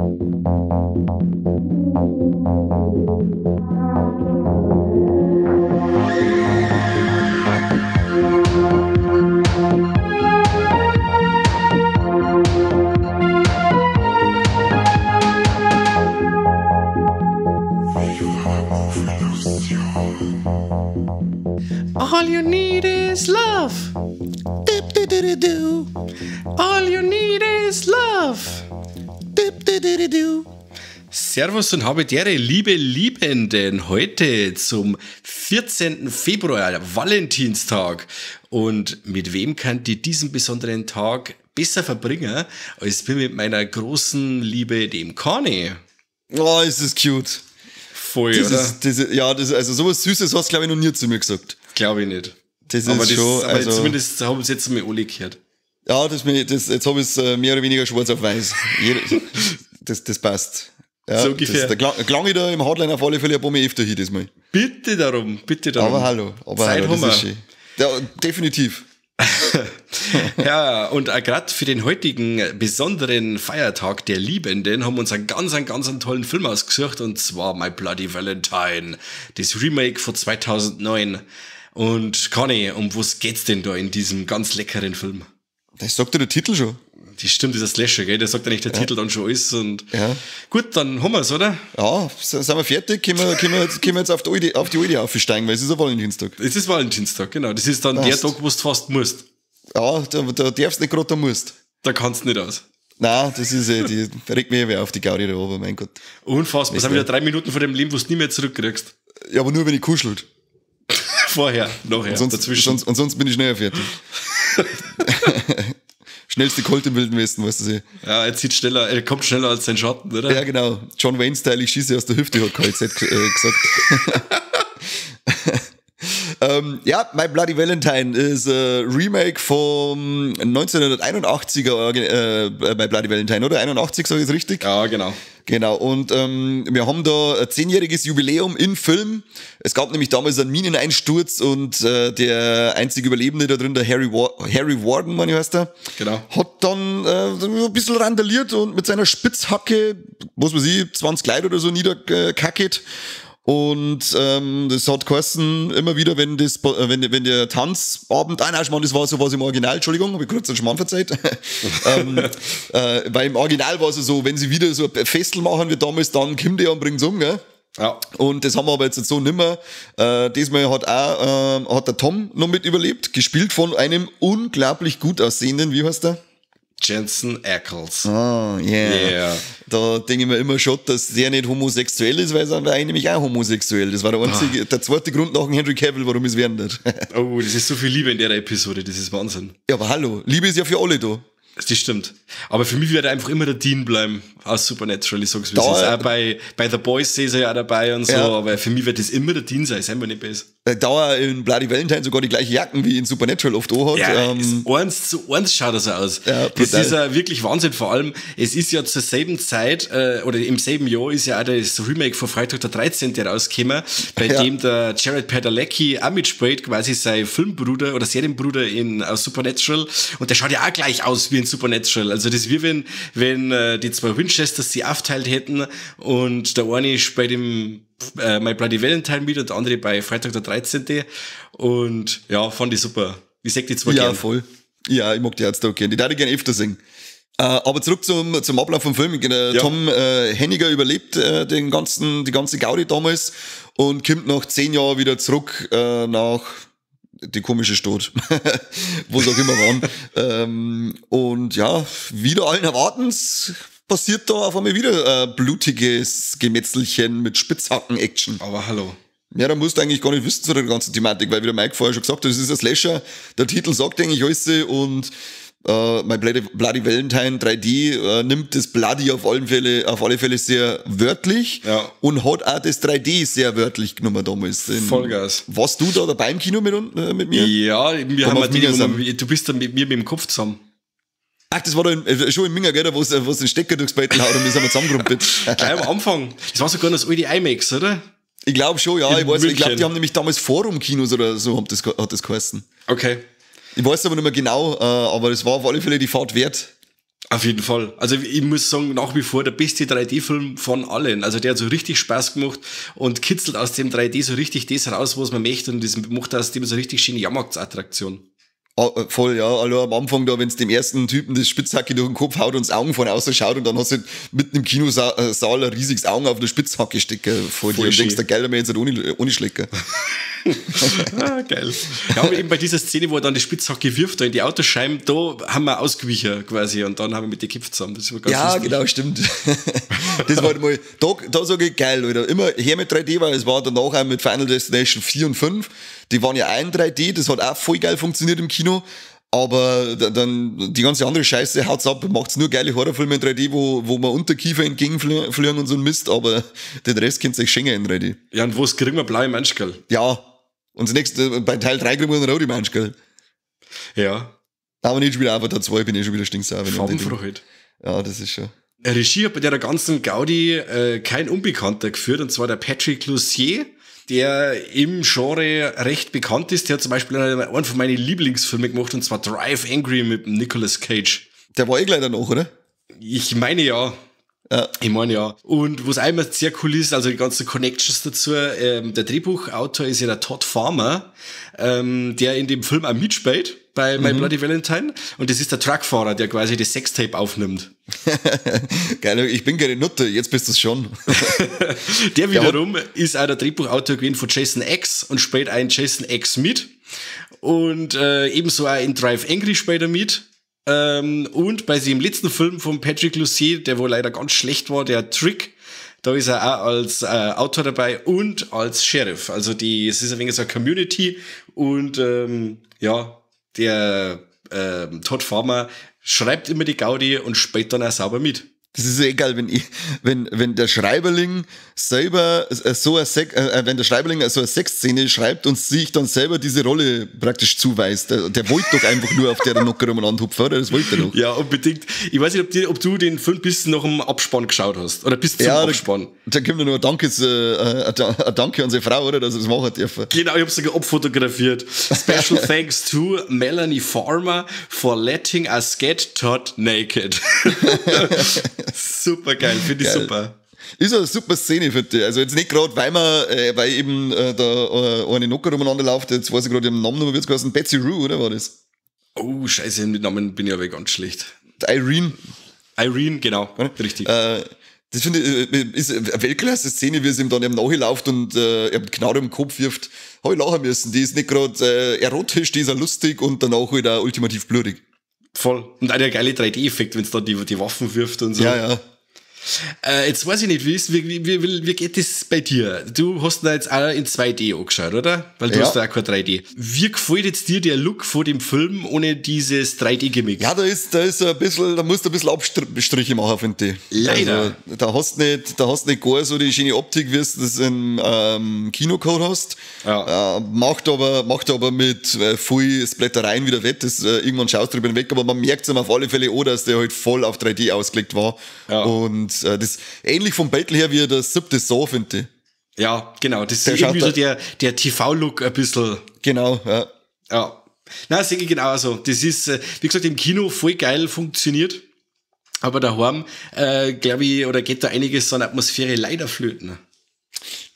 All you need is love. Du-du-du-du-du. All you need is love. Du-du-du-du-du. Servus und habe dere, liebe Liebenden, heute zum 14. Februar, Valentinstag. Und mit wem könnt ihr diesen besonderen Tag besser verbringen, als mit meiner großen Liebe, dem Kani? Oh, ist das cute. Voll, das oder? Ist, das ist, ja, das, also sowas Süßes hast du, glaube ich, noch nie zu mir gesagt. Glaube ich nicht. Das ist aber das, schon, aber also, zumindest haben sie jetzt mal alle gehört. Ja, jetzt habe ich es mehr oder weniger schwarz auf weiß. Das passt. Ja, so ungefähr. Das, da klang ich da im Hotline auf alle Fälle ein paar Mal öfter hin diesmal. Bitte darum, bitte darum. Aber hallo, aber Zeit hallo, das ist wir. schön. Ja, definitiv. Ja, und auch gerade für den heutigen besonderen Feiertag der Liebenden haben wir uns einen ganz tollen Film ausgesucht, und zwar My Bloody Valentine, das Remake von 2009. Und Conny, um was geht's denn da in diesem ganz leckeren Film? Das sagt ja der Titel schon. Das stimmt, dieser Slasher, gell? Der sagt ja nicht der Titel dann schon alles. Und ja. Gut, dann haben wir's, oder? Ja, sind wir fertig? Können wir jetzt auf die Alte aufsteigen, weil es ist ein Valentinstag. Es ist Valentinstag, genau. Das ist dann der Tag, wo du fast musst. Ja, da darfst du nicht gerade, da musst. Da kannst du nicht aus. Nein, das ist die regt mich eh auf die Gaudi da oben, mein Gott. Unfassbar. Das sind wieder 3 Minuten von dem Leben, wo du nie mehr zurückkriegst. Ja, aber nur, wenn ich kuschelt. Vorher, nachher, und sonst, dazwischen. Sonst bin ich schneller fertig. Schnellste Colt im Wilden Westen, weißt du sie. Ja, er kommt schneller als sein Schatten, oder? Ja, genau. John Wayne-Style, ich schieße aus der Hüfte, hat KZ gesagt. Ja, My Bloody Valentine ist ein Remake vom 1981er My Bloody Valentine, oder? 81, sag ich es richtig? Ja, genau. Genau, und wir haben da ein 10-jähriges Jubiläum im Film. Es gab nämlich damals einen Mineneinsturz und der einzige Überlebende da drin, der Harry Warden, meine ich, heißt der, genau, hat dann ein bisschen randaliert und mit seiner Spitzhacke, was weiß ich, 20 Leute oder so niedergekacket. Und das hat geheißen, immer wieder, wenn der Tanzabend, nein, Schmarrn, das war so was im Original, Entschuldigung, habe ich kurz einen Schmarrn verzeiht. Weil im Original war es so, wenn sie wieder so ein Festel machen wie damals, dann kommt der und bringt's um, gell? Ja. Und das haben wir aber jetzt so nimmer. Diesmal hat auch hat der Tom noch mit überlebt, gespielt von einem unglaublich gut aussehenden, wie heißt der? Jensen Ackles. Ah, yeah. Yeah. Da denke ich mir immer schon, dass der nicht homosexuell ist, weil er war nämlich auch homosexuell. Das war der einzige, der zweite Grund nach Henry Cavill, warum es werden wird. Oh, das ist so viel Liebe in der Episode, das ist Wahnsinn. Ja, aber hallo, Liebe ist ja für alle da. Das stimmt. Aber für mich wird er einfach immer der Dean bleiben aus Supernatural, ich sag's wie es ist. Auch bei The Boys ist er ja auch dabei und so, ja. Aber für mich wird das immer der Dean sein, ist einfach nicht besser. Da er in Bloody Valentine sogar die gleiche Jacken wie in Supernatural oft auch hat. Ja, eins zu eins schaut er so aus. Ja, das ist ja wirklich Wahnsinn. Vor allem, es ist ja zur selben Zeit, oder im selben Jahr ist ja auch das Remake von Freitag der 13. rausgekommen, bei dem der Jared Padalecki auch mitspielt, quasi sein Filmbruder oder Serienbruder aus Supernatural. Und der schaut ja auch gleich aus wie in Supernatural. Also das ist wie wenn die zwei Winchesters sie aufteilt hätten und der eine ist bei dem My Bloody Valentine mit und der andere bei Freitag der 13. Und ja, fand ich super. Ich sag die zwei ja, gern. Voll. Ja, ich mag die jetzt auch gern. Die darf ich gerne öfter singen. Aber zurück zum Ablauf vom Film. Ja. Tom Henniger überlebt die ganze Gaudi damals und kommt nach 10 Jahren wieder zurück nach die komische Stadt, wo sie auch immer waren. Und ja, wieder allen Erwartens passiert da auf einmal wieder blutiges Gemetzelchen mit Spitzhacken-Action. Aber hallo. Ja, da musst du eigentlich gar nicht wissen zu der ganzen Thematik, weil wie der Mike vorher schon gesagt hat, das ist ein Slasher, der Titel sagt eigentlich alles und My Bloody Valentine 3D nimmt das Bloody auf alle Fälle sehr wörtlich, ja, und hat auch das 3D sehr wörtlich genommen damals. Vollgas. Warst du da dabei im Kino mit mir? Ja, wir haben die, du bist dann mit mir mit dem Kopf zusammen. Ach, das war da schon in Minga, gell, wo es den Stecker durchs Bett haut und wir sind zusammengerumpelt. Gleich am Anfang. Das war sogar noch das alte IMAX, oder? Ich glaube schon, ja. In Ich weiß, ich glaube, München. die haben nämlich damals Forum-Kinos oder so, hat das geheißen. Okay. Ich weiß aber nicht mehr genau, aber es war auf alle Fälle die Fahrt wert. Auf jeden Fall. Also ich muss sagen, nach wie vor der beste 3D-Film von allen. Also der hat so richtig Spaß gemacht und kitzelt aus dem 3D so richtig das raus, was man möchte, und das macht aus dem so richtig schöne Jahrmarktsattraktion. Ah, voll, ja. Also am Anfang da, wenn es dem ersten Typen das Spitzhacke durch den Kopf haut und das Augen von außen schaut und dann hast du mitten im Kinosaal ein riesiges Augen auf der Spitzhacke stecken vor dir und denkst, der geil, mir jetzt nicht ohne Schlecker. Ah, geil. Ja, aber eben bei dieser Szene, wo er dann die Spitzhacke wirft, da in die Autoscheiben, da haben wir ausgewichen quasi und dann haben wir mit den gekämpft zusammen. Das war ganz ja, lustig. Genau, stimmt. Das war mal, da sage ich geil, oder? Immer her mit 3D, weil es war danach auch mit Final Destination 4 und 5. Die waren ja auch in 3D, das hat auch voll geil funktioniert im Kino. Aber dann die ganze andere Scheiße haut's ab, macht's nur geile Horrorfilme in 3D, wo man Unterkiefer entgegenfliegen und so ein Mist, aber den Rest könnt ihr euch schenken in 3D. Ja, und wo's kriegen wir blaue Menschgell? Ja. Und das nächste, bei Teil 3 kriegen wir einen rote Menschgell. Ja. Aber nicht schon wieder Avatar 2, bin ich schon wieder stinksauer. Farbenfroh halt. Ja, das ist schon. Regie hat bei der ganzen Gaudi kein Unbekannter geführt, und zwar der Patrick Lussier, der im Genre recht bekannt ist. Der hat zum Beispiel einen von meinen Lieblingsfilmen gemacht, und zwar Drive Angry mit Nicolas Cage. Der war eh gleich danach, oder? Ich meine ja. Ja. Ich meine ja. Und was einmal sehr cool ist, also die ganzen Connections dazu, der Drehbuchautor ist ja der Todd Farmer, der in dem Film auch mitspielt bei My Bloody Valentine. Und das ist der Truckfahrer, der quasi das Sextape aufnimmt. Geil, ich bin keine Nutte, jetzt bist du's schon. Der wiederum ist auch der Drehbuchautor gewesen von Jason X und spielt auch in Jason X mit. Und ebenso auch in Drive Angry spielt er mit. Und bei seinem letzten Film von Patrick Lussier, der wohl leider ganz schlecht war, der Trick, da ist er auch als Autor dabei und als Sheriff. Also es ist ein wenig so eine Community und ja, der Todd Farmer schreibt immer die Gaudi und spielt dann auch sauber mit. Das ist eh geil, wenn der Schreiberling selber so eine wenn der Schreiberling so eine Sexszene schreibt und sich dann selber diese Rolle praktisch zuweist. Der wollte doch einfach nur auf der Nocker umeinander hupfen, oder? Das wollte er doch. Ja, unbedingt. Ich weiß nicht, ob du den Film bis noch im Abspann geschaut hast. Oder bis zum ja, Abspann. Da kommt nur ein Danke, ein Danke an seine Frau, oder? Dass er das machen dürfen. Genau, ich hab's sogar abfotografiert. Special thanks to Melanie Farmer for letting us get Todd naked. Super geil, finde ich super. Ist eine super Szene für dich. Also jetzt nicht gerade, weil man, weil eben da eine Nocker umeinander läuft, jetzt weiß ich gerade ihren Namen, wie wird's geheißen? Betsy Rue, oder war das? Oh, scheiße, mit Namen bin ich aber ganz schlecht. Irene. Irene, genau, oder? Richtig. Das finde ich, ist eine Weltklasse-Szene, wie es ihm dann eben nachläuft und er Knarre im Kopf wirft. Hab ich lachen müssen. Die ist nicht gerade erotisch, die ist auch lustig und danach halt auch ultimativ blutig. Voll. Und auch der geile 3D-Effekt, wenn es da die Waffen wirft und so. Ja, ja. Jetzt weiß ich nicht, wie geht das bei dir? Du hast da jetzt auch in 2D angeschaut, oder? Weil du hast da auch kein 3D. Wie gefällt jetzt dir der Look vor dem Film ohne dieses 3D-Gimmick? Ja, da ist ein bisschen, da musst du ein bisschen Abstriche machen, finde ich. Leider. Also, da hast nicht gar so die schöne Optik, wie du das im Kino gehabt hast. Ja. Macht aber mit viel Splattereien wieder wett. Das, irgendwann schaust du drüber hinweg, aber man merkt es auf alle Fälle auch, dass der halt voll auf 3D ausgelegt war. Ja. Und das ähnlich vom Battle her wie das siebte Saw, finde ich. Ja, genau. Das ist irgendwie so der TV-Look ein bisschen. Genau, ja. Ja. Na, das sehe ich genauso. Das ist, wie gesagt, im Kino voll geil funktioniert. Aber daheim, glaube ich, oder geht da einiges an Atmosphäre leider flöten.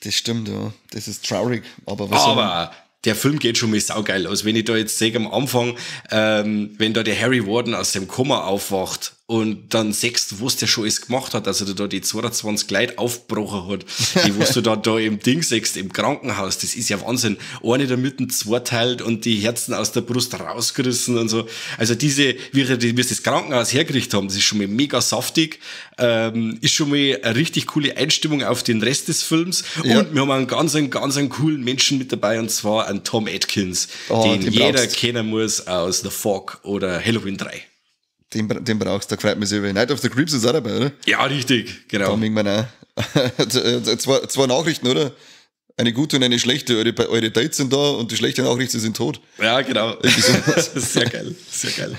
Das stimmt, ja. Das ist traurig. Aber was aber der Film geht schon mal saugeil aus. Wenn ich da jetzt sehe am Anfang, wenn da der Harry Warden aus dem Koma aufwacht und dann siehst, was der schon alles gemacht hat, also der da die 22 Leute aufgebrochen hat, die, was du da im Ding siehst, im Krankenhaus, das ist ja Wahnsinn. Eine da mitten zweiteilt und die Herzen aus der Brust rausgerissen und so. Also diese, wie sie das Krankenhaus hergerichtet haben, das ist schon mal mega saftig, ist schon mal eine richtig coole Einstimmung auf den Rest des Films. Ja. Und wir haben einen ganz, ganz coolen Menschen mit dabei, und zwar einen Tom Atkins, den jeder kennen muss aus The Fog oder Halloween 3. Den brauchst du, da freut mich sehr. Night of the Creeps ist auch dabei, oder? Ja, richtig, genau. Da mögen wir auch. Zwei Nachrichten, oder? Eine gute und eine schlechte. Eure Dates sind da und die schlechte Nachricht, sie sind tot. Ja, genau. Sehr geil, sehr geil.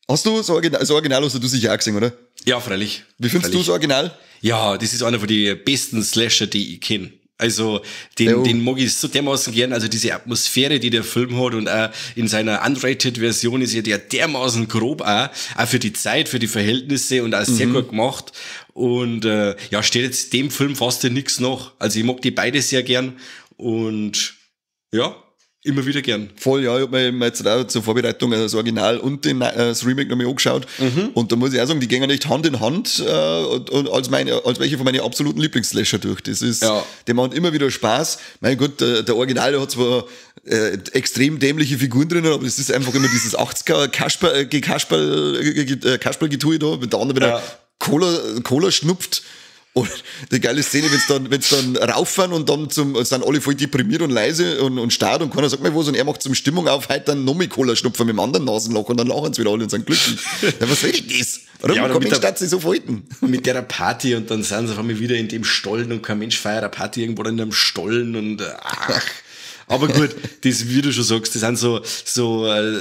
Hast du das Original, hast du sicher auch gesehen, oder? Ja, freilich. Wie findest du das Original? Ja, das ist einer von den besten Slasher, die ich kenne. Also den mag ich so dermaßen gern. Also diese Atmosphäre, die der Film hat und auch in seiner Unrated-Version ist ja der dermaßen grob auch für die Zeit, für die Verhältnisse und auch sehr gut gemacht. Und ja, steht jetzt dem Film fast nichts nach. Also ich mag die beide sehr gern und ja, immer wieder gern. Voll, ja. Ich habe mir jetzt auch zur Vorbereitung das Original und das Remake nochmal angeschaut. Und da muss ich auch sagen, die gehen nicht Hand in Hand und als welche von meinen absoluten Lieblingsslasher durch. Das ist, die machen immer wieder Spaß. Mein Gott, der Original, der hat zwar extrem dämliche Figuren drinnen, aber das ist einfach immer dieses 80er Kasperl-Getue da, wenn der andere wieder Cola schnupft. Und die geile Szene, wenn's dann rauffahren und dann sind alle voll deprimiert und leise und starr und keiner sagt mir was und er macht zum Stimmung auf, heute dann noch mehr Cola schnupfen mit dem anderen Nasenloch und dann lachen sie wieder alle und sind glücklich. Ja, was soll denn das? Warum ja, kann Mensch sich so verhalten? Mit der Party und dann sind sie auf einmal wieder in dem Stollen und kein Mensch feiert eine Party irgendwo in einem Stollen und ach. Aber gut, das, wie du schon sagst, das sind so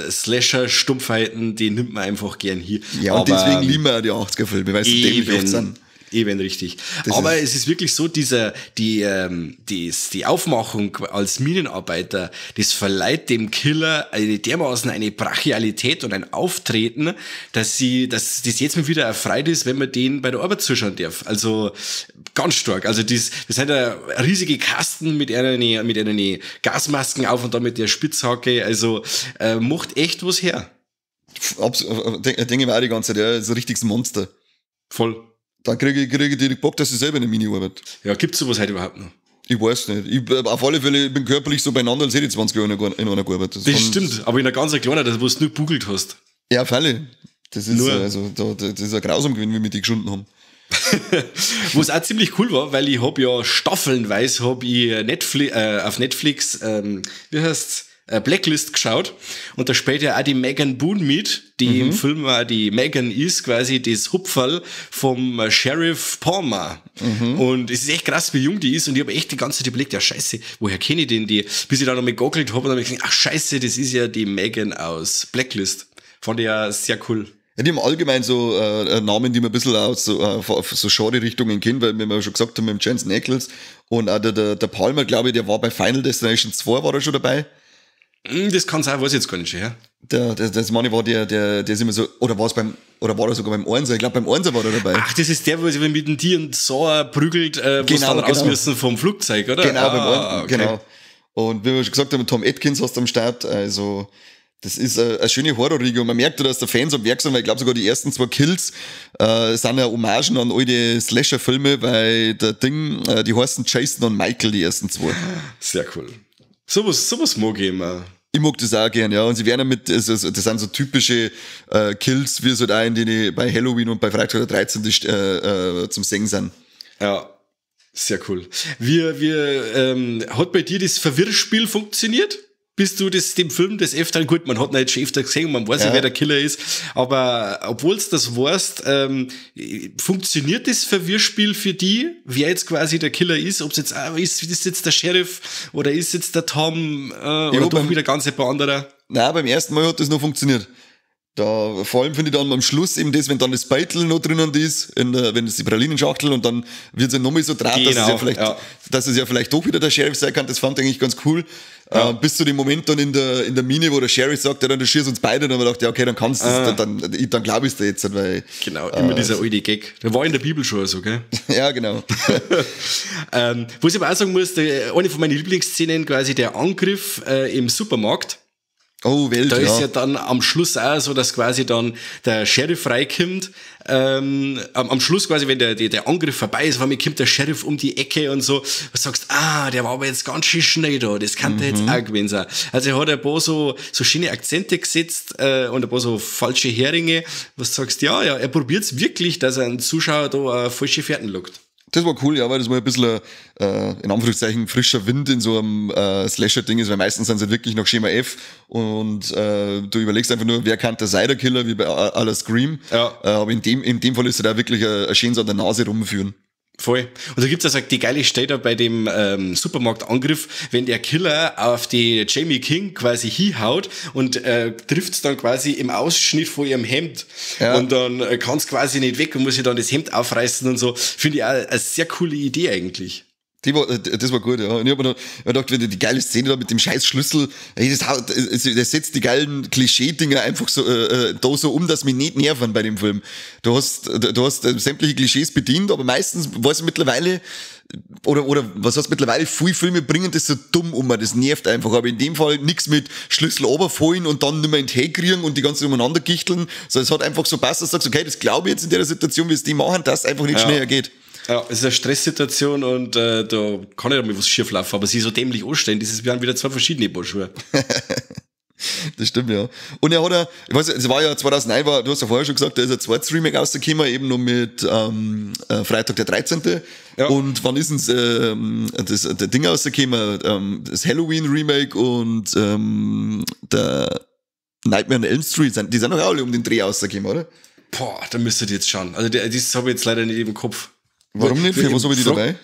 Slasher-Stumpfheiten, die nimmt man einfach gern hier. Ja, und aber deswegen lieben wir auch die 80er-Filme, weil sie dämlich oft sind. Eben richtig. Das aber es ist wirklich so, die Aufmachung als Minenarbeiter, das verleiht dem Killer dermaßen eine Brachialität und ein Auftreten, dass das jetzt mal wieder erfreut ist, wenn man den bei der Arbeit zuschauen darf. Also ganz stark. Also das sind ja riesige Kasten mit einer Gasmasken auf und dann mit der Spitzhacke. Also macht echt was her. Denke ich mir auch die ganze Zeit, ja, ist ein richtiges Monster. Voll. Dann kriege ich direkt Bock, dass ich selber in der Mini arbeite. Ja, gibt's sowas heute überhaupt noch? Ich weiß nicht. Auf alle Fälle, ich bin körperlich so beieinander, als hätte ich 20 Jahre in einer gearbeitet. Das stimmt, aber in einer ganz kleinen, wo du nur googelt hast. Ja, auf alle. Das ist, also, das ist ein grausam gewesen, wie wir die geschunden haben. Was auch ziemlich cool war, weil ich hab ja staffelnweise hab ich Netflix, auf Netflix, wie heißt's? Blacklist geschaut und da spielt ja auch die Megan Boone mit, die im Film auch die Megan ist, quasi das Hupferl vom Sheriff Palmer. Und es ist echt krass, wie jung die ist und ich habe echt die ganze Zeit überlegt, ja scheiße, woher kenne ich denn die? Bis ich dann nochmal gegoogelt habe und dann habe ich gesagt, ach scheiße, das ist ja die Megan aus Blacklist. Fand ich ja sehr cool. Ja, die haben allgemein so Namen, die man ein bisschen aus so Genre-Richtungen kennt, weil wir schon gesagt haben, mit dem Jensen Ackles und auch der Palmer, glaube ich, der war bei Final Destination 2, war er schon dabei. Das kann sein, weiß ich jetzt gar nicht, ja. Das meine ich war der ist immer so, oder war er sogar beim Einser? Ich glaube, beim Einser war er dabei. Ach, das ist der, wo sich mit dem Tier und Saw prügelt, wo sie dann raus müssen vom Flugzeug, oder? Genau, beim Einser, okay. Genau. Und wie wir schon gesagt haben, Tom Atkins hast du am Start, also, das ist eine schöne Horrorriege und man merkt ja, dass der Fans am Werk sind, weil ich glaube sogar die ersten 2 Kills sind ja Hommagen an alte Slasher-Filme, weil der Ding, die heißen Jason und Michael, die ersten 2. Sehr cool. Sowas mag ich immer. Ich mag das auch gern, ja. Und sie werden ja mit, also, das sind so typische Kills, wie es halt auch in denen bei Halloween und bei Freitag der 13. Zum Singen sind. Ja, sehr cool. Hat bei dir das Verwirrspiel funktioniert? Bist du das, dem Film des Öfteren, gut, man hat ihn jetzt schon öfter gesehen, man weiß ja, wer der Killer ist, aber obwohl du das weißt, funktioniert das Verwirrspiel für die, wer jetzt quasi der Killer ist, ob es jetzt, ist jetzt der Sheriff oder ist jetzt der Tom oder doch wieder ganz ein paar andere? Nein, beim ersten Mal hat das noch funktioniert. Da, vor allem finde ich dann am Schluss eben das, wenn dann das Beitel noch drinnen ist, wenn es die Pralinenschachtel und dann wird es ja nochmal so draht, genau, dass es ja vielleicht doch wieder der Sheriff sein kann, das fand ich eigentlich ganz cool. Ja. Bis zu dem Moment dann in der Mine, wo der Sheriff sagt, ja, dann schießt uns beide, und dann habe ich gedacht, ja, okay, dann kannst du das, dann glaube ich es dir jetzt. Weil, genau, immer dieser alte Gag. Der war in der Bibel schon so, gell? Ja, genau. Was ich aber auch sagen muss, eine von meinen Lieblingsszenen, quasi der Angriff im Supermarkt. Oh, Welt, da ist ja dann am Schluss auch so, dass quasi dann der Sheriff reinkommt. Am Schluss quasi, wenn der Angriff vorbei ist, auf einmal kommt der Sheriff um die Ecke und so, du sagst, der war aber jetzt ganz schön schnell da, das kann der jetzt auch gewesen sein. Also er hat ein paar so schöne Akzente gesetzt und ein paar so falsche Heringe, was du sagst, ja, er probiert's wirklich, dass er einen Zuschauer da falsche Fährten lockt. Das war cool, ja, weil das mal ein bisschen, in Anführungszeichen, frischer Wind in so einem Slasher-Ding ist, weil meistens sind sie wirklich nach Schema F und du überlegst einfach nur, wer kann der sein, der Killer, wie bei à la Scream. Ja. Aber in dem Fall ist er da wirklich ein schön so an der Nase rumführen. Voll. Und da gibt's also die geile Stelle da bei dem Supermarktangriff, wenn der Killer auf die Jamie King quasi hinhaut und trifft's dann quasi im Ausschnitt vor ihrem Hemd. Ja. Und dann kann's quasi nicht weg und muss sich dann das Hemd aufreißen und so. Finde ich auch eine sehr coole Idee eigentlich. Das war gut, ja. Und ich hab mir gedacht, wenn die geile Szene da mit dem scheiß Schlüssel, ey, das setzt die geilen Klischee-Dinger einfach so, da so um, dass mich nicht nerven bei dem Film. Du hast sämtliche Klischees bedient, aber meistens weiß ich mittlerweile, oder was heißt mittlerweile, viele Filme bringen das so dumm um, das nervt einfach, aber in dem Fall nix mit Schlüssel runterfallen und dann nicht mehr in den Tee kriegen und die ganze umeinander gichteln, sondern es hat einfach so passt, dass du sagst, okay, das glaube ich jetzt in der Situation, wie es die machen, dass es einfach nicht schneller geht. Ja, es ist eine Stresssituation und da kann nicht einmal was schief laufen, aber sie so dämlich anstellen, das wären wieder zwei verschiedene Paar Schuhe. Das stimmt, ja. Und er hat ja, ich weiß nicht, es war ja 2009, du hast ja vorher schon gesagt, da ist ein zweites Remake rausgekommen, eben noch mit Freitag der 13. Ja. Und wann ist denn das Ding rausgekommen? Das Halloween-Remake und der Nightmare on Elm Street, die sind doch alle um den Dreh rausgekommen, oder? Boah, da müsstet ihr jetzt schauen. Also das habe ich jetzt leider nicht im Kopf. Warum nicht? Für was habe ich die dabei?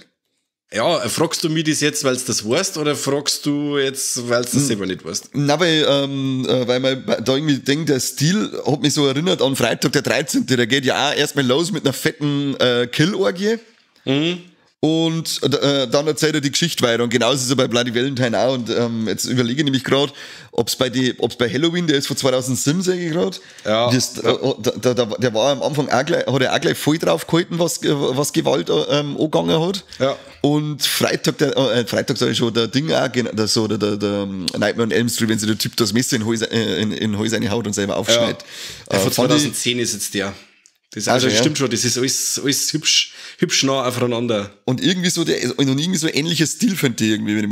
Ja, fragst du mich das jetzt, weil du das weißt, oder fragst du jetzt, weil du das selber nicht weißt? Nein, weil man da irgendwie denkt, der Stil hat mich so erinnert an Freitag der 13. Der geht ja auch erstmal los mit einer fetten Kill-Orgie. Mhm. Und dann erzählt er die Geschichte weiter. Und genauso ist er bei Bloody Valentine auch. Und jetzt überlege ich nämlich gerade, ob es bei Halloween, der ist von 2007, sage ich gerade, ja, der war am Anfang auch gleich, hat er auch gleich voll drauf gehalten, was Gewalt angegangen hat. Ja. Und Freitag sag ich schon, der Ding auch, der Nightmare on Elm Street, wenn sich der Typ das Messer in den Hals reinhaut und selber aufschneidet. Ja. Von 2010 ist jetzt der. Das also, ja. Stimmt schon, das ist alles hübsch, hübsch nah aufeinander. Und irgendwie so ähnlicher Stil finde ich irgendwie, wenn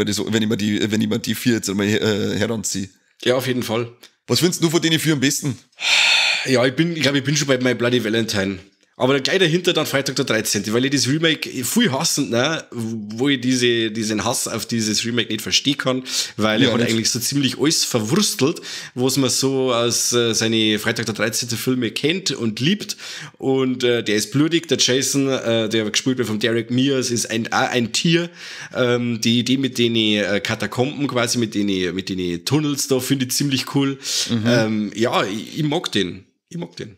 ich mir die vier jetzt einmal heranziehe. Ja, auf jeden Fall. Was findest du von denen vier am besten? Ja, ich glaube, ich bin schon bei My Bloody Valentine. Aber gleich dahinter dann Freitag der 13., weil ich das Remake viel hassend, ne, wo ich diesen Hass auf dieses Remake nicht verstehen kann, weil er hat eigentlich so ziemlich alles verwurstelt, was man so aus seine Freitag der 13. Filme kennt und liebt. Und der ist blutig, der Jason, der gespielt wird von Derek Mears, ist ein Tier. Die Idee mit den Katakomben quasi, mit den Tunnels da, finde ich ziemlich cool. Mhm. Ja, ich mag den. Ich mag den.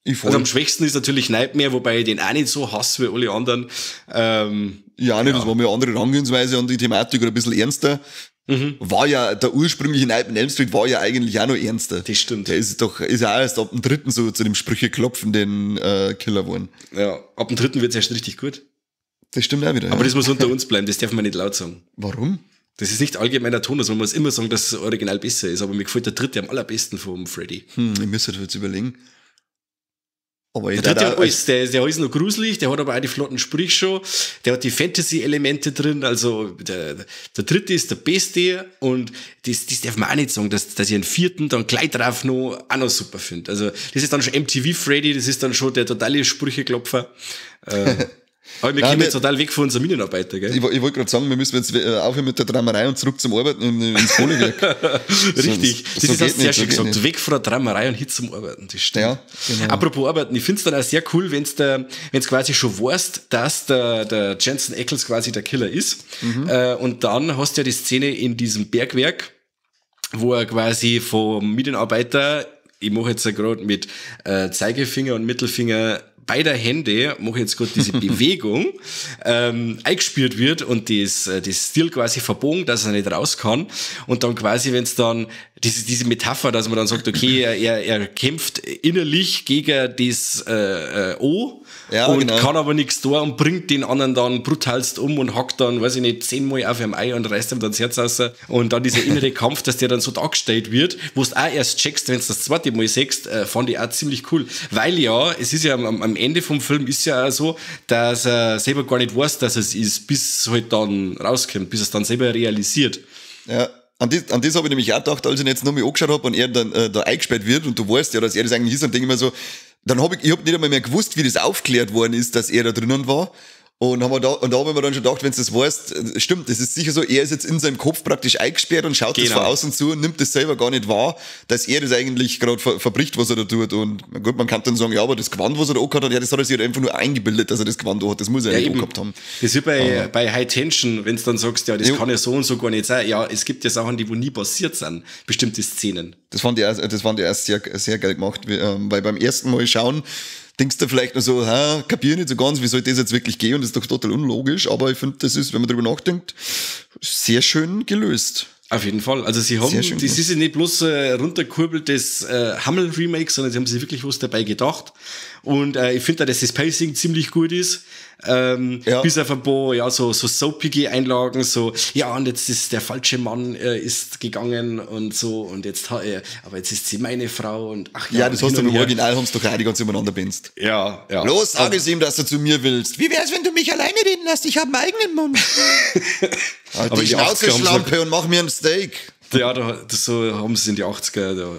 Also am schwächsten ist natürlich Nightmare, wobei ich den auch nicht so hasse wie alle anderen. Ja, nicht, das war mir eine andere Herangehensweise an die Thematik oder ein bisschen ernster. Mhm. War ja, der ursprüngliche Nightmare on Elm Street war ja eigentlich auch noch ernster. Das stimmt. Der ist doch, ist ja auch erst ab dem dritten so zu dem sprücheklopfenden Killer geworden. Ja, ab dem dritten wird's erst richtig gut. Das stimmt auch wieder. Aber das muss unter uns bleiben, das darf man nicht laut sagen. Warum? Das ist nicht allgemeiner Tonus, man muss immer sagen, dass das Original besser ist, aber mir gefällt der dritte am allerbesten vom Freddy. Ich müsste jetzt überlegen. Aber der dritte hat alles, der ist noch gruselig, der hat aber auch die flotten Sprüche schon, der hat die Fantasy-Elemente drin, also der dritte ist der beste und das darf man auch nicht sagen, dass ich einen vierten dann gleich drauf noch, auch noch super finde. Also das ist dann schon MTV Freddy, das ist dann schon der totale Sprücheklopfer. Aber wir kommen jetzt total weg von unserem Minenarbeiter, gell? Ich wollte gerade sagen, wir müssen jetzt aufhören mit der Trammerei und zurück zum Arbeiten ins Kohlewerk. Richtig, das ist auch sehr schön gesagt. Weg von der Trammerei und hin zum Arbeiten, das stimmt. Ja, genau. Apropos Arbeiten, ich finde es dann auch sehr cool, wenn's quasi schon weißt, dass der Jensen Ackles quasi der Killer ist. Mhm. Und dann hast du ja die Szene in diesem Bergwerk, wo er quasi vom Minenarbeiter, ich mache jetzt ja gerade mit Zeigefinger und Mittelfinger beider Hände, mache ich jetzt gerade diese Bewegung, eingespielt wird und das Stil quasi verbogen, dass er nicht raus kann. Und dann quasi, wenn es dann diese Metapher, dass man dann sagt, okay, er kämpft innerlich gegen das O ja, und genau. Kann aber nichts da und bringt den anderen dann brutalst um und hackt dann, weiß ich nicht, 10-mal auf ihm Ei und reißt ihm dann das Herz raus. Und dann dieser innere Kampf, dass der dann so dargestellt wird, wo du auch erst checkst, wenn du das zweite Mal siehst, fand ich auch ziemlich cool. Weil ja, es ist ja am Ende vom Film ist ja auch so, dass er selber gar nicht weiß, dass es ist, bis es halt dann rauskommt, bis er es dann selber realisiert. Ja. An das habe ich nämlich auch gedacht, als ich ihn jetzt nochmal angeschaut habe und er dann da eingesperrt wird und du weißt ja, dass er das eigentlich ist, und denke ich mir so, dann habe ich hab nicht einmal mehr gewusst, wie das aufgeklärt worden ist, dass er da drinnen war. Und da habe ich mir dann schon gedacht, wenn du das weißt, stimmt, das ist sicher so, er ist jetzt in seinem Kopf praktisch eingesperrt und schaut das von außen zu und nimmt das selber gar nicht wahr, dass er das eigentlich gerade verbricht, was er da tut. Und gut, man kann dann sagen, ja, aber das Gewand, was er da angehabt hat, ja, das hat er sich halt einfach nur eingebildet, dass er das Gewand hat, das muss er ja nicht angehabt haben. Das ist wie bei High Tension, wenn du dann sagst, ja, das kann ja so und so gar nicht sein. Ja, es gibt ja Sachen, die wo nie passiert sind, bestimmte Szenen. Das fand ich auch sehr, sehr geil gemacht, weil beim ersten Mal schauen, denkst du vielleicht noch so, hä, kapier nicht so ganz, wie soll das jetzt wirklich gehen? Und das ist doch total unlogisch, aber ich finde, das ist, wenn man drüber nachdenkt, sehr schön gelöst. Auf jeden Fall. Also sie haben, das ist ja nicht bloß runterkurbeltes Hammel-Remake, sondern sie haben sich wirklich was dabei gedacht. Und ich finde da, dass das Pacing ziemlich gut ist. Ja. Bis auf ein paar, ja, so soapige Einlagen, so, ja, und jetzt ist der falsche Mann ist gegangen und so, und jetzt, aber jetzt ist sie meine Frau und ach ja. Ja, das hast du im Original, haben sie doch auch die ganze übereinander benzt. Ja, ja. Los, sag es ihm, dass du zu mir willst. Wie wär's, wenn du mich alleine reden lässt? Ich habe einen eigenen Mund. Aber die Schnauze, Schlampe, und mach mir ein Steak. Ja, das so haben sie in die 80er, da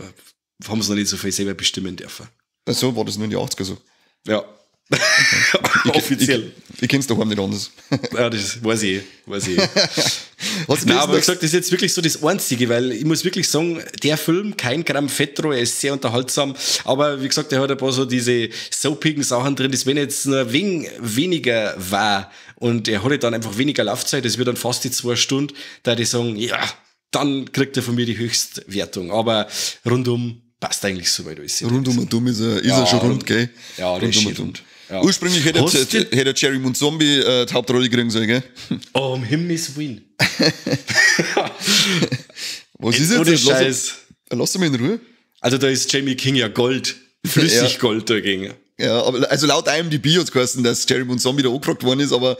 haben sie noch nicht so viel selber bestimmen dürfen. So war das nur in die 80er so. Ja. Okay. Offiziell. Ich kenn's doch nicht anders. Ja, das weiß ich. Nein, aber wie gesagt, das ist jetzt wirklich so das Einzige, weil ich muss wirklich sagen, der Film, kein Gramm Fett drauf, er ist sehr unterhaltsam, aber wie gesagt, er hat ein paar so diese soapigen Sachen drin, das wenn jetzt nur wenig weniger war und er hatte dann einfach weniger Laufzeit, das wird dann fast die 2 Stunden, da die sagen, ja, dann kriegt er von mir die Höchstwertung, aber rundum passt eigentlich soweit alles. Rundum und dumm ist er, ist er schon rund, gell? Ja, der ist schon rund. Ja. Ursprünglich hätte er Jerry Moon Zombie die Hauptrolle kriegen sollen, gell? Oh, um Himmels Willen. Was ist jetzt? Scheiß. Lass mich in Ruhe. Also da ist Jamie King ja Gold. Flüssig Gold dagegen. Ja, aber also laut IMDb hat's geheißen, dass Jerry Moon Zombie da angefragt worden ist, aber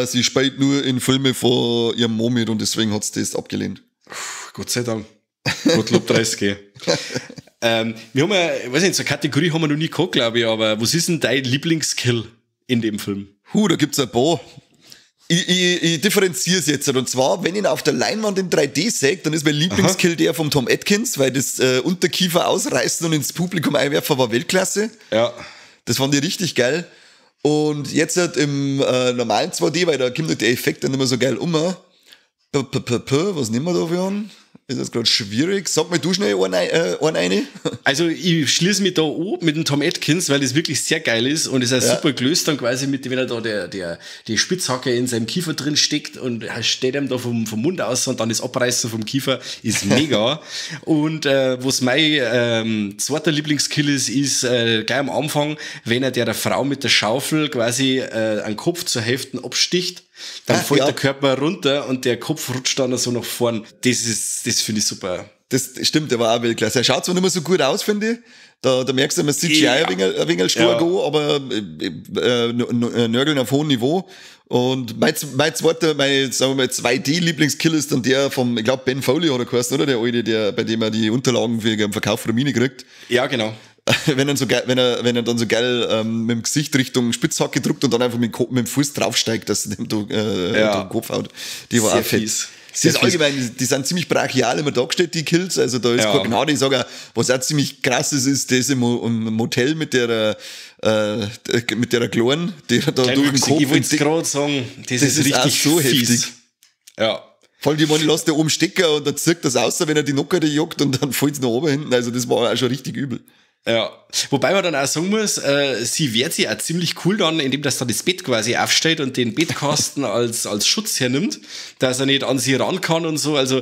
sie spielt nur in Filme von ihrem Mann mit und deswegen hat sie das abgelehnt. Puh, Gott sei Dank. Gottlob 30. Wir haben ja, ich weiß nicht, so eine Kategorie haben wir noch nie gehabt, glaube ich, aber was ist denn dein Lieblingskill in dem Film? Da gibt's ein paar. Ich differenziere es jetzt. Und zwar, wenn ich ihn auf der Leinwand in 3D sehe, dann ist mein Lieblingskill der vom Tom Atkins, weil das Unterkiefer ausreißen und ins Publikum einwerfen war Weltklasse. Ja. Das fand ich richtig geil. Und jetzt halt im normalen 2D, weil da kommt halt der Effekt dann immer so geil um. Was nehmen wir da für an? Ist das gerade schwierig? Sag mal du schnell einen eine. Also ich schließe mich da an mit dem Tom Atkins, weil das wirklich sehr geil ist und ist auch super gelöst dann quasi mit, wenn er da die Spitzhacke in seinem Kiefer drin steckt und er steht ihm da vom Mund aus und dann das Abreißen vom Kiefer ist mega. Und was mein zweiter Lieblingskill ist, ist gleich am Anfang, wenn er der Frau mit der Schaufel quasi einen Kopf zur Hälfte absticht. Dann fällt der Körper runter und der Kopf rutscht dann so nach vorn. Das finde ich super. Das stimmt, der war auch Weltklasse. Er schaut zwar nicht mehr so gut aus, finde ich. Da merkst du immer CGI ein wenig stark an, aber Nörgeln auf hohem Niveau. Und mein zweiter, sagen wir mal, 2D-Lieblingskill ist dann der vom, ich glaube, Ben Foley hat er geheißen, oder? Der alte, bei dem er die Unterlagen für den Verkauf von der Mine kriegt. Ja, genau. Wenn er dann so geil mit dem Gesicht Richtung Spitzhacke drückt und dann einfach mit dem Fuß draufsteigt, dass er dem da den Kopf haut. Die war sehr auch fett. Fies. Das ist allgemein, die sind ziemlich brachial immer dargestellt, die Kills. Also da ist keine Gnade. Ich sage auch, was auch ziemlich krass ist, ist das im Motel mit der Kleinen, die da durch den Kopf. Ich wollte es gerade sagen, das ist richtig so fies. Heftig. Ja. Vor allem die meine, lässt der oben stecken und dann zirkt das aus, wenn er die Nocker die jagt und dann fällt es nach oben hinten. Also das war auch schon richtig übel. Ja, wobei man dann auch sagen muss, sie wehrt sich auch ziemlich cool dann, indem das dann das Bett quasi aufsteht und den Bettkasten als Schutz hernimmt, dass er nicht an sie ran kann und so. Also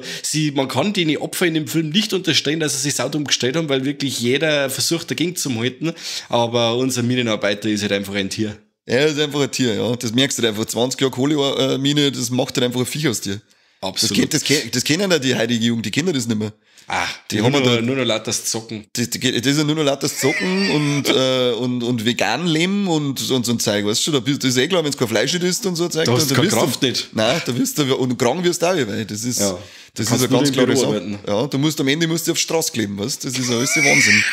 man kann den Opfer in dem Film nicht unterstellen, dass sie sich saudumm gestellt haben, weil wirklich jeder versucht, dagegen zu halten. Aber unser Minenarbeiter ist halt einfach ein Tier. Er ist einfach ein Tier, ja. Das merkst du halt einfach. 20 Jahre Kohlemine, das macht halt einfach ein Viech aus dir. Absolut. Das kennen ja die heutige Jugend, die kennen das nicht mehr. Ah, die haben nur noch lauter Zocken. Das ist ja nur noch lauter Zocken und vegan leben und so ein Zeug, weißt du? Das ist eh klar, wenn du kein Fleisch nicht isst und so ein Zeug. Da hast du keine Kraft nicht. Nein, da wirst du, und krank wirst du auch, weil das ist, ja, das ist eine ganz klare Sache. Ja, du musst am Ende musst du auf die Straße kleben, weißt du? Das ist alles Wahnsinn.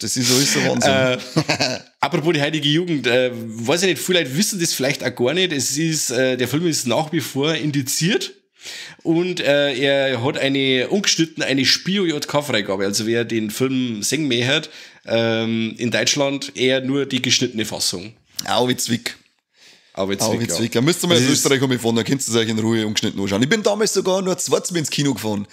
Das ist alles ein Wahnsinn. Apropos die heutige Jugend, weiß ich nicht, viele Leute wissen das vielleicht auch gar nicht. Es ist, der Film ist nach wie vor indiziert. Und er hat eine ungeschnitten eine Spio-JK-Freigabe. Also wer den Film sehen möchte, in Deutschland eher nur die geschnittene Fassung. Au, wie Zwick. Au, wie Zwick, ja. Da müsst ihr mal in Österreich fahren, da könnt ihr es euch in Ruhe ungeschnitten anschauen. Ich bin damals sogar nur zweites Mal ins Kino gefahren.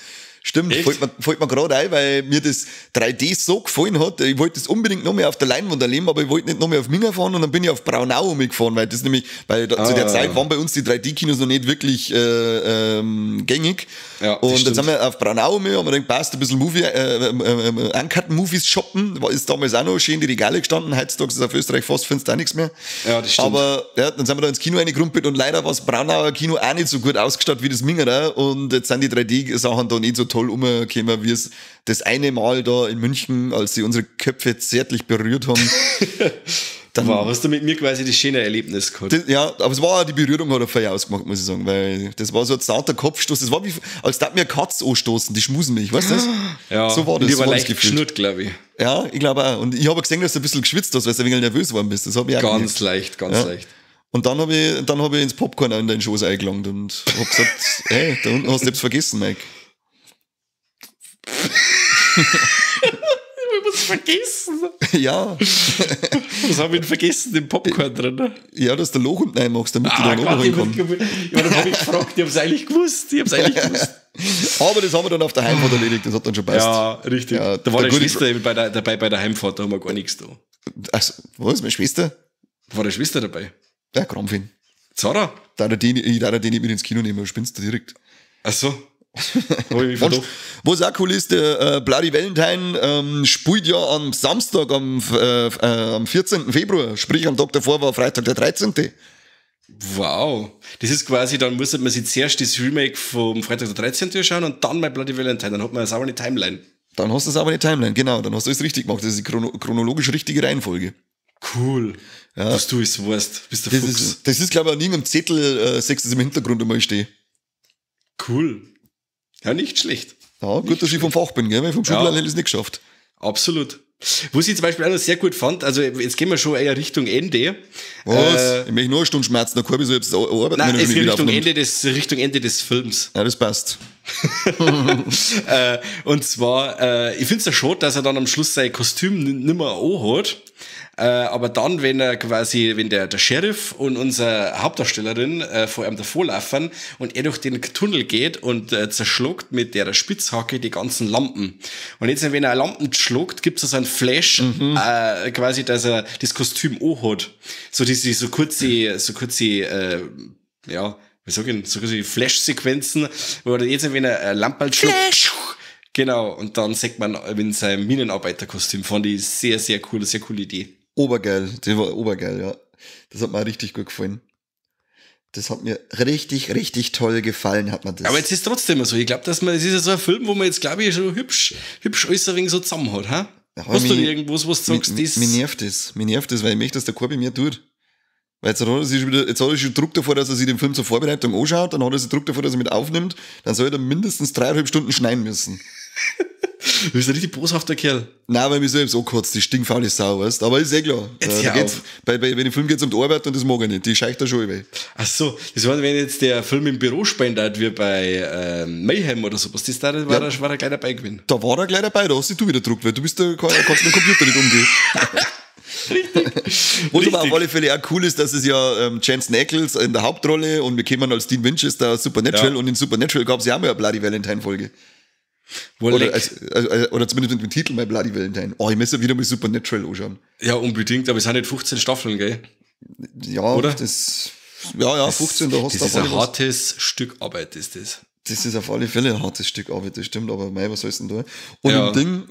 Stimmt, fällt mir gerade ein, weil mir das 3D so gefallen hat. Ich wollte das unbedingt noch mehr auf der Leinwand erleben, aber ich wollte nicht noch mehr auf Minga fahren und dann bin ich auf Braunau umgefahren, weil das nämlich, weil da, zu der Zeit waren bei uns die 3D-Kinos noch nicht wirklich gängig. Ja, und dann sind wir auf Braunau um, haben wir gedacht, passt, ein bisschen Movie, Uncut-Movies shoppen, ist damals auch noch schön die Regale gestanden, heutzutage ist es auf Österreich fast, findest du auch nichts mehr. Ja, das stimmt. Aber ja, dann sind wir da ins Kino reingekrumpelt und leider war das Braunauer Kino auch nicht so gut ausgestattet wie das Mingerer und jetzt sind die 3D-Sachen da nicht so toll umgekommen, wie es das eine Mal da in München, als sie unsere Köpfe zärtlich berührt haben. Dann, wow, hast du mit mir quasi das schöne Erlebnis gehabt. Das, ja, aber es war auch, die Berührung hat er vorher ausgemacht, muss ich sagen, weil das war so ein zarter Kopfstoß. Das war wie, als darf mir eine Katze anstoßen, die schmusen mich, weißt du das? Ja, so war das. Die war so leicht geschnurrt, glaube ich. Ja, ich glaube auch. Und ich habe gesehen, dass du ein bisschen geschwitzt hast, weil du ein wenig nervös geworden bist. Das habe ich auch ganz gemerkt. Leicht, ganz ja. Leicht. Und dann habe ich ins Popcorn in deinen Schoß eingelangt und habe gesagt, hey, da unten hast du etwas vergessen, Mike. Ich hab's vergessen. Ja. Was hab ich denn vergessen? Den Popcorn drin. Ja, dass du Loch unten reinmachst, damit du da noch holen kannst. Ja, dann hab ich gefragt, ich hab's eigentlich gewusst. Aber das haben wir dann auf der Heimfahrt erledigt, das hat dann schon passt. Ja, richtig. Ja, da war deine Schwester eben dabei bei der Heimfahrt, da haben wir gar nichts da. Also, was, meine Schwester? Da war deine Schwester dabei. Ja, Krampfin. Zara? Ich darf die nicht mit ins Kino nehmen, spinnst du direkt. Ach so. Was auch cool ist, der Bloody Valentine spielt ja am Samstag, am 14. Februar, sprich am Tag davor war Freitag der 13. Wow. Das ist quasi, dann muss man sich zuerst das Remake vom Freitag der 13. schauen und dann mal Bloody Valentine, dann hat man eine saubere Timeline. Dann hast du eine saubere Timeline, genau, dann hast du es richtig gemacht, das ist die chronologisch richtige Reihenfolge. Cool. Ja. Dass du es weißt, bist der Fuchs. Das ist, glaube ich, an irgendeinem Zettel, siehst du es im Hintergrund einmal stehen. Cool. Ja, nicht schlecht. Ja, gut, dass ich vom Fach bin, gell? Weil vom Schulplan hätte ich es nicht geschafft. Absolut. Was ich zum Beispiel auch noch sehr gut fand, also jetzt gehen wir schon eher Richtung Ende. Was? Ich möchte nur eine Stunde schmerzen, dann kann ich so jetzt arbeiten. Nein, es geht Richtung Ende des Films. Ja, das passt. Und zwar, ich finde es ja schon, dass er dann am Schluss sein Kostüm nimmer anhat. Aber dann, wenn er quasi, wenn der Sheriff und unsere Hauptdarstellerin vor ihm davorlaufen und er durch den Tunnel geht und zerschluckt mit der Spitzhacke die ganzen Lampen. Und jetzt, wenn er Lampen schluckt, gibt es so einen Flash, quasi, dass er das Kostüm anhat. So diese, so kurze, ja, wie sag ich denn, so kurze Flash-Sequenzen, wo er jetzt, wenn er eine Lampe schluckt. Flash! Genau, und dann sieht man in seinem Minenarbeiterkostüm. Fand ich sehr, sehr cool, sehr coole Idee. Obergeil, die war obergeil, ja. Das hat mir auch richtig gut gefallen. Das hat mir richtig, richtig toll gefallen, hat mir das. Aber jetzt ist es trotzdem so. Ich glaube, dass man, es ist ja so ein Film, wo man jetzt, glaube ich, schon hübsch alles ein wenig so zusammen hat, hä? Ja, hast du irgendwas, was du sagst, das? Mir nervt das. Mir nervt das, weil ich möchte, dass der Korbi mehr tut. Weil jetzt hat er sich wieder, jetzt hat er schon Druck davor, dass er sich den Film zur Vorbereitung anschaut, dann hat er sich Druck davor, dass er mit aufnimmt, dann soll er dann mindestens 3,5 Stunden schneiden müssen. Du bist ein richtig boshafter Kerl. Nein, weil mich selbst angekotzt, die stinkfaule Sau, weißt du. Aber ist eh klar. Jetzt da geht's, bei dem Film geht's um die Arbeit und das mag ich nicht. Die scheicht da schon über. Ach so, das war, wenn jetzt der Film im Büro spielen wie bei Mayhem oder sowas, das da war, ja, war er gleich dabei gewesen. Da war er gleich dabei, da hast dich du wieder gedruckt, weil du bist da, kannst mit dem Computer nicht umgehen. Richtig. Was aber auf alle Fälle auch cool ist, dass es ja Jensen Ackles in der Hauptrolle und wir kämen als Dean Winchester aus Supernatural, ja. Und in Supernatural gab es ja auch mal eine Bloody Valentine-Folge. Oder, oder zumindest mit dem Titel My Bloody Valentine. Oh, ich muss ja wieder mal Supernatural anschauen. Ja, unbedingt, aber es sind nicht 15 Staffeln, gell? Ja, oder? Das, ja, 15, da hast du Das ist ein hartes Stück Arbeit, ist das. Das ist auf alle Fälle ein hartes Stück Arbeit, das stimmt, aber mei, was soll's denn da? Und ja. Im Ding,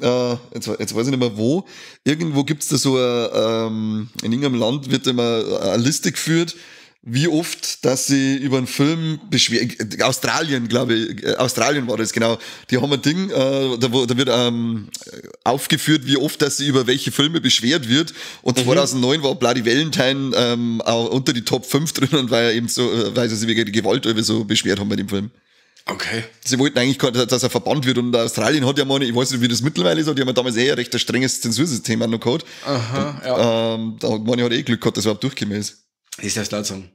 jetzt weiß ich nicht mehr wo, irgendwo gibt's da so, in irgendeinem Land wird immer eine Liste geführt, wie oft, dass sie über einen Film beschweren, Australien, glaube ich, Australien war das, genau, die haben ein Ding, da wird aufgeführt, wie oft, dass sie über welche Filme beschwert wird, und 2009 war Bloody Valentine auch unter die Top 5 drinnen, weil er eben so, weil sie sich wegen der Gewalt so beschwert haben bei dem Film. Okay. Sie wollten eigentlich, dass er verbannt wird, und Australien hat ja mal, ich weiß nicht, wie das mittlerweile ist, aber die haben ja damals eh ein recht strenges Zensursystem auch noch gehabt. Aha, ja. Da hat man ja eh Glück gehabt, dass er überhaupt durchgekommen ist. Das darfst du laut sagen.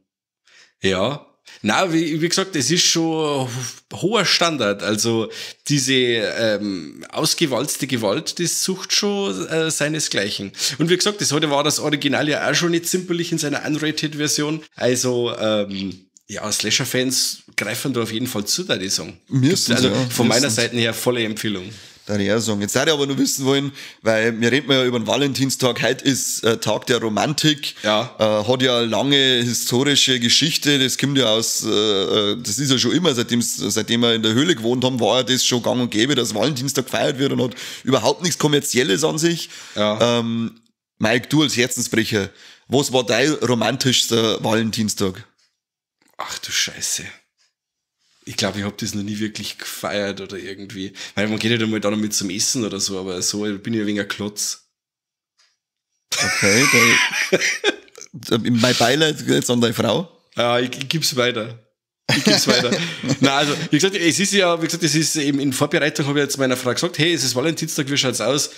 Ja. Na, wie gesagt, es ist schon hoher Standard. Also diese ausgewalzte Gewalt, das sucht schon seinesgleichen. Und wie gesagt, das heute war das Original ja auch schon nicht zimperlich in seiner Unrated-Version. Also ja, Slasher-Fans greifen da auf jeden Fall zu, da die sagen. Müssen also ja, von meiner Seite her volle Empfehlung. Da ich auch sagen. Jetzt würde ich aber nur wissen wollen, weil wir reden ja über den Valentinstag, heute ist Tag der Romantik, ja. Hat ja lange historische Geschichte, das kommt ja aus, das ist ja schon immer, seitdem wir in der Höhle gewohnt haben, war ja das schon gang und gäbe, dass Valentinstag gefeiert wird und hat überhaupt nichts Kommerzielles an sich. Ja. Mike, du als Herzensbrecher, was war dein romantischster Valentinstag? Ach du Scheiße. Ich glaube, ich habe das noch nie wirklich gefeiert oder irgendwie. Weil man geht ja halt mal da noch mit zum Essen oder so, aber so bin ich ein wenig ein Klotz. Okay, mein Beileid jetzt an deine Frau. Ja, ich gib's weiter. Ich gib's weiter. Na, also, wie gesagt, es ist ja, wie gesagt, es ist eben in Vorbereitung, habe ich jetzt meiner Frau gesagt, hey, es ist Valentinstag, wie schaut's aus?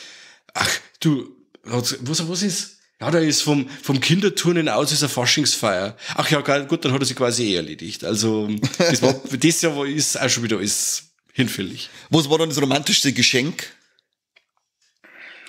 Ach, du, was ist? Ja, da ist vom Kinderturnen aus ist eine Faschingsfeier. Ach ja, gut, dann hat er sich quasi eh erledigt. Also, das war, das Jahr ist auch schon wieder alles hinfällig. Was war dann das romantischste Geschenk?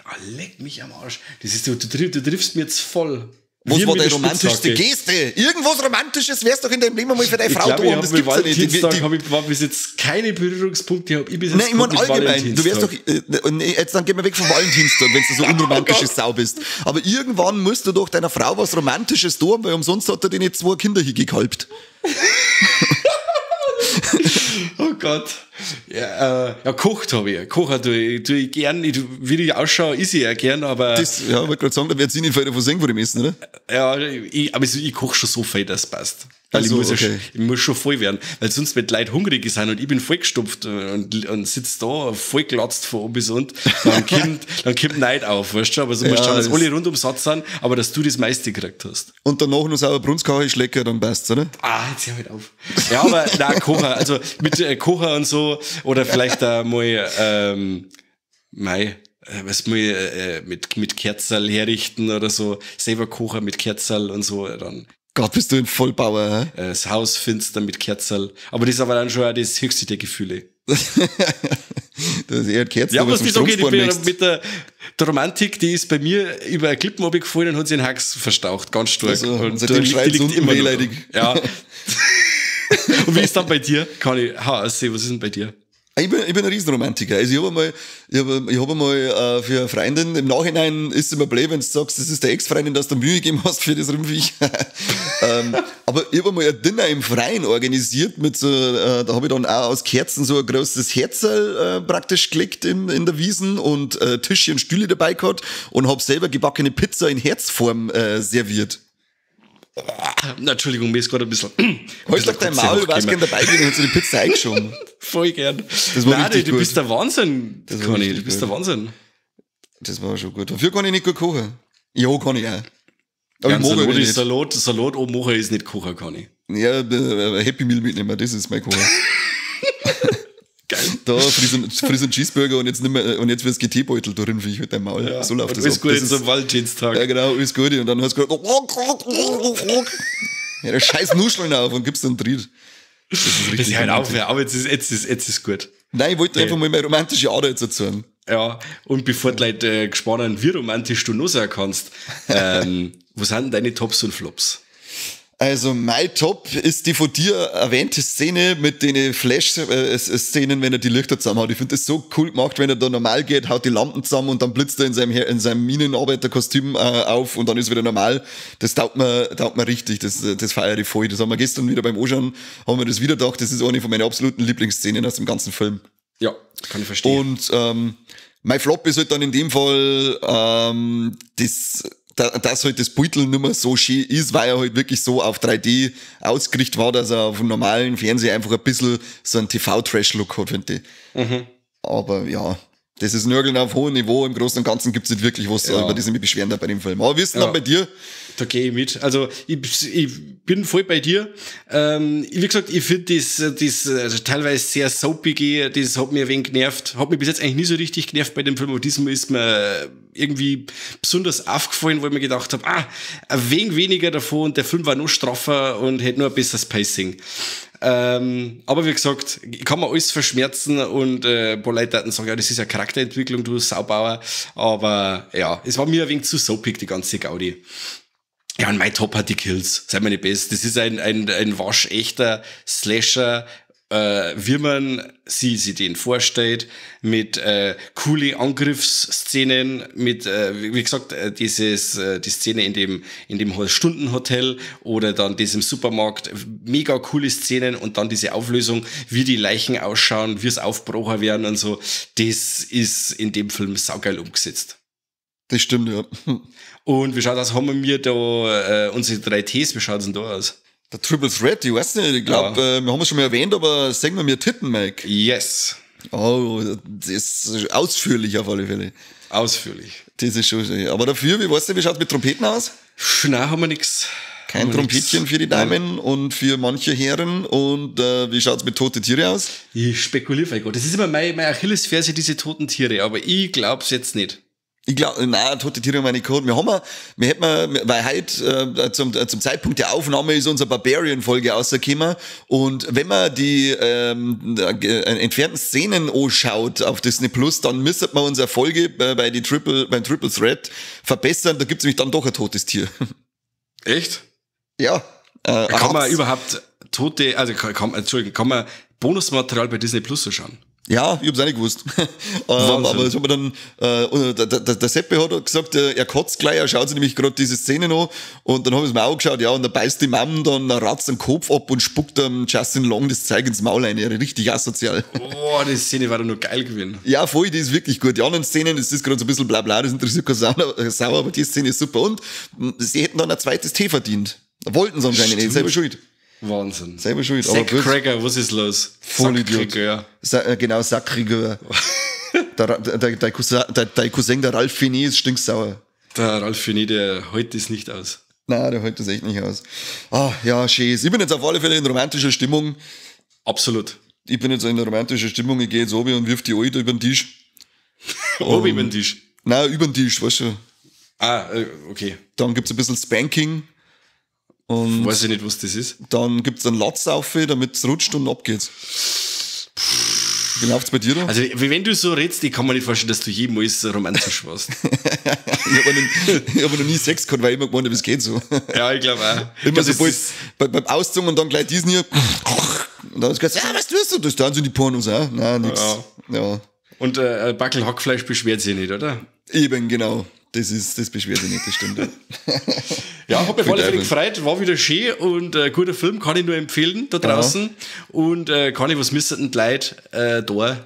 Ah, leck mich am Arsch. Das ist, du triffst mir jetzt voll. Was war deine romantischste Geste? Irgendwas Romantisches wär's doch in deinem Leben einmal für deine Frau da. Das gibt's ja nicht. Valentinstag war bis jetzt keine Berührungspunkte. Hab ich bis jetzt. Nein, ich meine allgemein. Du wärst doch, jetzt dann gehen wir weg vom Valentinstag, wenn du so unromantische Sau bist. Aber irgendwann musst du doch deiner Frau was Romantisches tun, weil umsonst hat er dir nicht 2 Kinder hingekalbt. Oh Gott. Ja, ja, kocht habe ich. Kochen tue ich gern. Wie ich ausschaue, ist ich ja gern, aber. Das, ja, wollte gerade sagen, da wird sie nicht viel davon sehen, vor dem Essen, oder? Ja, aber ich koche schon so viel, dass es passt. Weil also, ich, muss ja ich muss schon voll werden. Weil sonst, wenn die Leute hungrig sind und ich bin vollgestopft und sitze da voll glatzt von oben bis unten, dann kommt Neid auf, weißt du? Aber so musst du schauen, dass alle rundum satt sind, aber dass du das meiste gekriegt hast. Und danach noch sauber Brunskauche schlecken, dann passt's, oder? Ah, jetzt hör halt auf. Ja, aber nein, Kocher, also mit Kocher und so, oder vielleicht auch mal, mit Kerzerl herrichten oder so, selber kochen mit Kerzerl und so, dann. Gott, bist du ein Vollbauer, hä? Das Haus finster mit Kerzerl. Aber das ist aber dann schon auch das höchste der Gefühle. Das ist eher Kerzen, ja, was ich sage, ich bin mit der Romantik, die ist bei mir über eine Klippen runtergefallen und hat sich den Hax verstaucht, ganz stark. Also, und seitdem schreit es unten wehleidig. Ja. Und wie ist dann bei dir? Kann ich, was ist denn bei dir? Ich bin ein Riesenromantiker. Also ich hab einmal für eine Freundin, im Nachhinein ist es immer blöd, wenn du sagst, das ist der Ex-Freundin, dass du Mühe gegeben hast für das Rimmviech. Aber ich habe einmal ein Dinner im Freien organisiert mit so, da habe ich dann auch aus Kerzen so ein großes Herzerl praktisch gelegt in der Wiesen und Tische und Stühle dabei gehabt und habe selber gebackene Pizza in Herzform serviert. Na, Entschuldigung, mir ist gerade ein bisschen. Halt doch dein Maul, du warst gern dabei gewesen und hast du die Pizza eingeschoben. Voll gern. Das war Nein, richtig du bist der Wahnsinn, das Conny, du bist der Wahnsinn. Das war schon gut. Dafür kann ich nicht gut kochen. Ja, kann ich auch. Aber ja, ich mag Salat, nicht. Salat oben machen ist nicht kochen, Conny. Ja, Happy Meal mitnehmen, das ist mein Kochen. Geil. Da friss einen Cheeseburger und jetzt nimmer, und jetzt wirst GT-Beutel drin, wie ich mit deinem Maul. Ja, so läuft das alles ab. gut Das zum Valentinstag. Ja, genau, alles gut. Und dann hast du gerade ja, der scheiß Nuscheln auf und gibst dann Tritt. Das ist richtig. Das halt auf, ja, aber jetzt ist gut. Nein, ich wollte einfach mal meine romantische Ader jetzt erzählen. Ja, und bevor die Leute gespannt sind, wie romantisch du noch sein kannst, was sind denn deine Tops und Flops? Also mein Top ist die von dir erwähnte Szene mit den Flash-Szenen, wenn er die Lichter zusammenhaut. Ich finde das so cool gemacht, wenn er da normal geht, haut die Lampen zusammen und dann blitzt er in seinem Minenarbeiterkostüm auf und dann ist wieder normal. Das taugt mir richtig, das feiere ich voll. Das haben wir gestern wieder beim Anschauen, haben wir das wieder gedacht. Das ist eine von meinen absoluten Lieblingsszenen aus dem ganzen Film. Ja, kann ich verstehen. Und mein Flop ist halt dann in dem Fall dass halt das Beutel nicht mehr so schön ist, weil er halt wirklich so auf 3D ausgerichtet war, dass er auf dem normalen Fernseher einfach ein bisschen so einen TV-Trash-Look hat, finde ich. Mhm. Aber ja, das ist Nörgeln auf hohem Niveau. Im Großen und Ganzen gibt's nicht wirklich was, über das ich mich beschweren da bei dem Film. Aber wie ist denn dann bei dir? Da gehe ich mit. Also ich bin voll bei dir. Wie gesagt, ich finde das teilweise sehr soapige, das hat mir ein wenig genervt. Hat mich bis jetzt eigentlich nie so richtig genervt bei dem Film, aber diesmal ist mir irgendwie besonders aufgefallen, wo ich mir gedacht habe, ein wenig weniger davon und der Film war noch straffer und hätte nur ein besseres Pacing. Aber wie gesagt, kann man alles verschmerzen und ein paar Leute sagen, ja, das ist ja Charakterentwicklung, du Saubauer. Aber ja, es war mir ein wenig zu soapig, die ganze Gaudi. Ja, und mein Top hat die Kills. Sei mir nicht best. Das ist ein waschechter Slasher, wie man sie den vorstellt, mit coole Angriffsszenen, mit, wie gesagt, die Szene in dem Stundenhotel oder dann diesem Supermarkt, mega coole Szenen und dann diese Auflösung, wie die Leichen ausschauen, wie es aufgebrochen werden und so, das ist in dem Film saugeil umgesetzt. Das stimmt, ja. Und wie schaut das, haben wir da unsere 3 Ts, wie schaut's denn da aus? Der Triple Threat, ich weiß nicht, ich glaube, ja. Wir haben es schon mal erwähnt, aber sagen wir mir Titten, Mike. Yes. Oh, das ist ausführlich auf alle Fälle. Ausführlich. Das ist schon schön. Aber dafür, wie weißt du, wie schaut's mit Trompeten aus? Nein, haben wir nix. Kein Trompetchen für die Damen. Nein. Und für manche Herren. Und wie schaut's mit toten Tiere aus? Ich spekuliere, mein Gott. Das ist immer meine Achillesferse, diese toten Tiere, aber ich glaub's jetzt nicht. Ich glaube, nein, tote Tiere haben wir nicht gehabt. Weil heute zum Zeitpunkt der Aufnahme ist unsere Barbarian-Folge rausgekommen. Und wenn man die entfernten Szenen anschaut auf Disney Plus, dann müsste man unsere Folge beim Triple Threat verbessern. Da gibt's nämlich dann doch ein totes Tier. Echt? Ja. Kann man überhaupt tote, also kann man Bonusmaterial bei Disney Plus so schauen? Ja, ich hab's auch nicht gewusst. Aber das haben wir dann, der Seppe hat gesagt, er kotzt gleich, er schaut sich nämlich gerade diese Szene an und dann habe ich es mir auch geschaut, ja, und da beißt die Mom dann ratzt den Kopf ab und spuckt dem Justin Long das Zeug ins Maul rein. Richtig asozial. Boah, die Szene war doch nur geil gewesen. Ja, voll, die ist wirklich gut. Die anderen Szenen, das ist gerade so ein bisschen bla bla, das interessiert keine Sau, aber die Szene ist super. Und sie hätten dann ein zweites Tee verdient. Wollten sie anscheinend nicht, selber schuld. Wahnsinn. Selber schuld. Sackcracker, was ist los? Vollidiot. Ja. Genau, Sackcracker. Dein Cousin, der Ralf Finet, ist stinksauer. Der Ralf Finet, der hält das nicht aus. Nein, der hält das echt nicht aus. Ah, ja, schön. Ich bin jetzt auf alle Fälle in romantischer Stimmung. Absolut. Ich bin jetzt in romantischer Stimmung. Ich gehe jetzt oben und wirf die Alte über den Tisch. Oben über den Tisch? Nein, über den Tisch, weißt du. Ah, okay. Dann gibt's ein bisschen Spanking. Und weiß ich nicht, was das ist. Dann gibt's einen Latz auf, damit es rutscht und ab geht's. Wie läuft's bei dir da? Also, wenn du so redest, ich kann mir nicht vorstellen, dass du jemals romantisch warst. Ich hab noch nie Sex gehabt, weil ich immer gemeint habe, es geht so. Ja, ich glaube auch. Immer so bald beim Auszogen und dann gleich diesen hier. Und dann hast du gesagt, ja, was tust du? Das tun sie in die Pornos auch. Nein, nix. Ja. Und Backel Hackfleisch beschwert sich nicht, oder? Eben, genau. Das beschwert sich nicht, das stimmt. Ja, hab mich auf alle Fälle gefreut, war wieder schön und guter Film, kann ich nur empfehlen da draußen. Ja. Und kann ich was missen, Leid da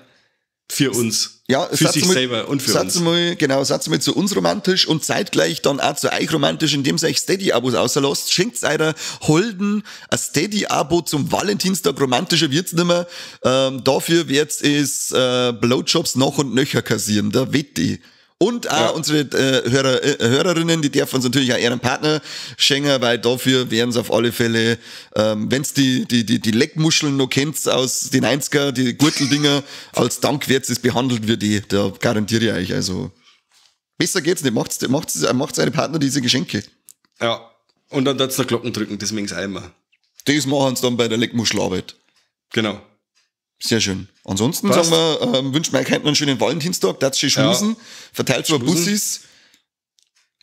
für uns. Ja, für sich selber und für uns. Mal, genau, satz mal zu uns romantisch und zeitgleich dann auch zu euch romantisch, indem ihr euch Steady-Abos außerlasst. Schenkt eurer Holden ein Steady-Abo zum Valentinstag, romantischer wird's nimmer. Dafür wird's es Blowjobs noch und nöcher kassieren, da wett ich. Und auch unsere Hörerinnen, die dürfen uns natürlich auch ihren Partner schenken, weil dafür wären es auf alle Fälle, wenn's die Leckmuscheln noch kennt aus den 90er, die Gurteldinger, als Dank wird's es behandelt wird die, da garantiere ich euch. Also besser geht's nicht, macht's eure Partner diese Geschenke. Ja, und dann darf's noch Glocken drücken, das mengen's auch immer. Das machen's dann bei der Leckmuschelarbeit. Genau. Sehr schön. Ansonsten sagen wir, wünschen wir euch heute noch einen schönen Valentinstag, das schön schmusen, ja. Verteilt zwar Bussis,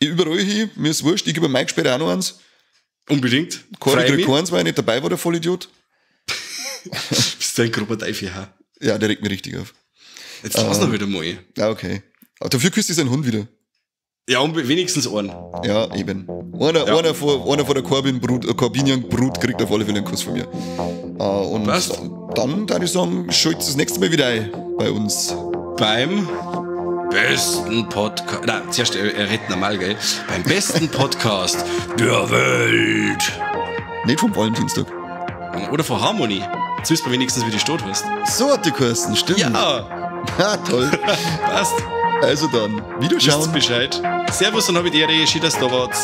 überall hin, mir ist wurscht, ich gebe Mike später auch noch eins. Unbedingt. Corey kriegt keins, weil ich nicht dabei war, der Vollidiot. Bist du ein grober Teufel, ha? Ja, der regt mich richtig auf. Jetzt lass noch wieder mal. Ja, okay. Aber dafür küsst ich seinen Hund wieder. Ja, wenigstens einen. Ja, eben. Einer von der Corbinian-Brut kriegt auf alle Fälle einen Kuss von mir. Und passt. Dann würde ich sagen, schaltet das nächste Mal wieder ein bei uns. Beim besten Podcast. Nein, zuerst, er redet normal, gell? Beim besten Podcast der Welt. Nicht vom Valentinstag. Oder von Harmony. Jetzt wissen wir wenigstens, wie die Stadt heißt. So hat die geheißen, stimmt. Ja. Ha, toll. Passt. Also dann, wiederschauen. Wisst Bescheid. Servus und habe die Ehre, schön, dass du da wart.